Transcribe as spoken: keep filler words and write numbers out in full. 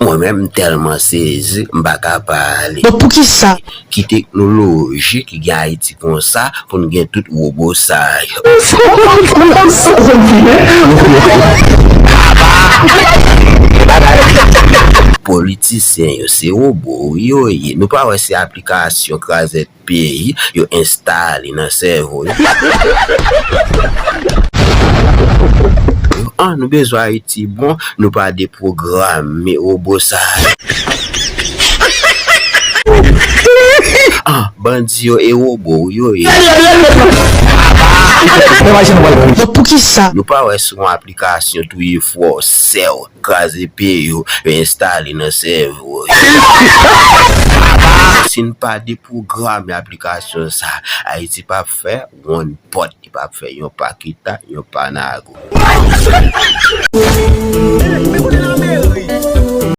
Mwen menm m tèlman sezi, m pa ka pale. Bon, poukisa? Ki teknoloji ki gen Ayiti konsa pou n gen tout wobo sa yo? Politisyen yo se wobo wi yo ye. Nou pa wè se aplikasyon krazèt peyi yo enstale nan sèvo yo. An, nou bezwen Ayiti bon, nou pa deprograme wobo sa yo. An, bandi yo e wobo yo ye. Bon, poukisa? Nou pa wè se yon aplikasyon touye frè w, sè w, kraze peyi w, yo enstale nan sèvo yo. Si n pa deprograme aplikasyon sa, Ayiti p ap fè yon pòt, li p ap fè yon pakita, yon panago.